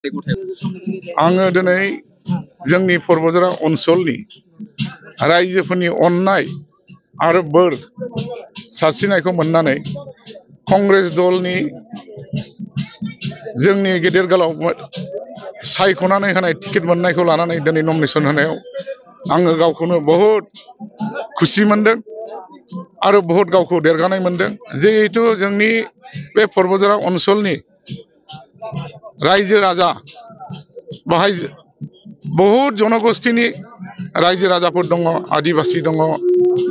आङो दिनै जोंनि परबजरा ओनसोलनि रायजोफोरनि अननाय आरो बोर सारस्रिनायखौ मोननानै कंग्रेस दलनि जोंनि गेदेर गोलाव सायख'नानै होनाय टिकेट मोननायखौ लानानै दिनै नमिनेशन होनायाव आङो गावखौनो बहुद खुसि मोनदों आरो बहुद गावखौ देरगानाय मोनदों। जिहेतु जोंनि बे परबजरा ओनसोलनि रायजो राजा बाहाय बहुत जनगोष्ठीनि रायजो राजाफोर दङ, आदिबासी दङ,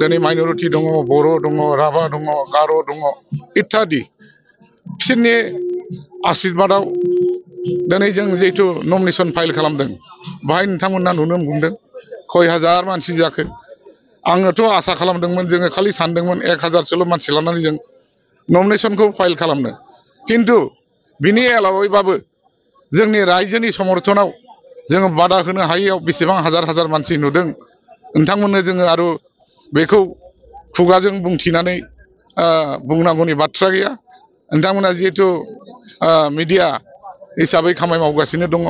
दिनै माइनरिटी दङ, बर' दङ, राभा दङ, गार' दङ इत्यादि। बिसोरनि आशीर्बादाव दिनै जों जिहेतु नमिनेशन फाइल खालामदों बाहाय नोंथांमोना नुनो मोनदों खय हाजार मानसि जाखो। आङोथ' आसा खालामदोंमोन, जोङो खालि सानदोंमोन 1000सोल' मानसि लानानै जों नमिनेशनखौ फाइल खालामनो। किन्तु बिनि एलावैबाबो जोंनि रायजोनि समर्थनाव जोङो बादा होनो हायैयाव बेसेबां हाजार हाजार मानसि नुदों। नोंथांमोननो जोङो आरो बेखौ खुगाजों बुंथिनानै बुंनांगौनि बाथ्रा गैया। नोंथांमोना जिहेतु मिडिया हिसाबै खामानि मावगासिनो दङ,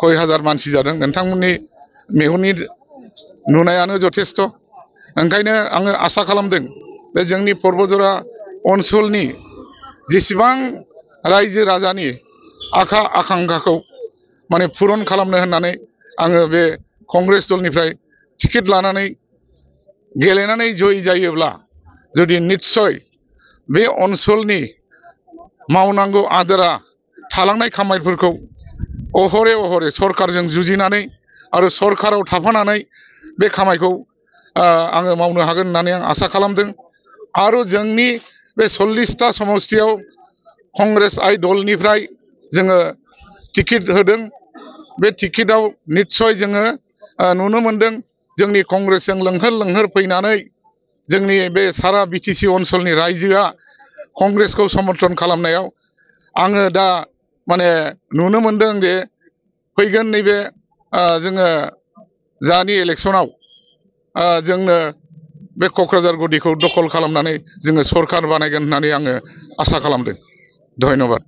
कय हाजार मानसि जादों नोंथांमोननि मेगननि नुनायानो जथेस्थ'। ओंखायनो आङो आसा खालामदों बे जोंनि परबजरा ओनसोलनि जेसेबां रायजो राजानि आकांक्षाखौ माने पुरन खालामनो होननानै आङो बे कंग्रेस दलनिफ्राय टिकेट लानानै गेलेनानै जय जायोब्ला जुदि निस्सय बे ओनसोलनि मावनांगौ आदोरा थालांनाय खामानिफोरखौ अहरे अहरे सरकारजों जुजिनानै आरो सरकाराव थाफानानै बे खामानिखौ आङो मावनो हागोन होननानै आं आसा खालामदों। आरो जोंनि बे 40टा समस्तियाव कंग्रेस आइ दलनिफ्राय जोङो टिकेट होदों। बे टिकेटआव निस्सय जोङो नुनो मोनदों जोंनि कंग्रेसजों लोंहोर लोंहोर फैनानै जोंनि बे सारा बिटिसि ओनसोलनि रायजोआ कंग्रेसखौ समर्थन खालामनायाव आङो दा माने नुनो मोनदों जे फैगोन नैबे जोङो जानि इलेक्सनाव जोंनो बे क'क्राझार गुदिखौ दखल खालामनानै जोङो सरकार बानायगोन होननानै आङो आसा खालामदों। धन्यबाद।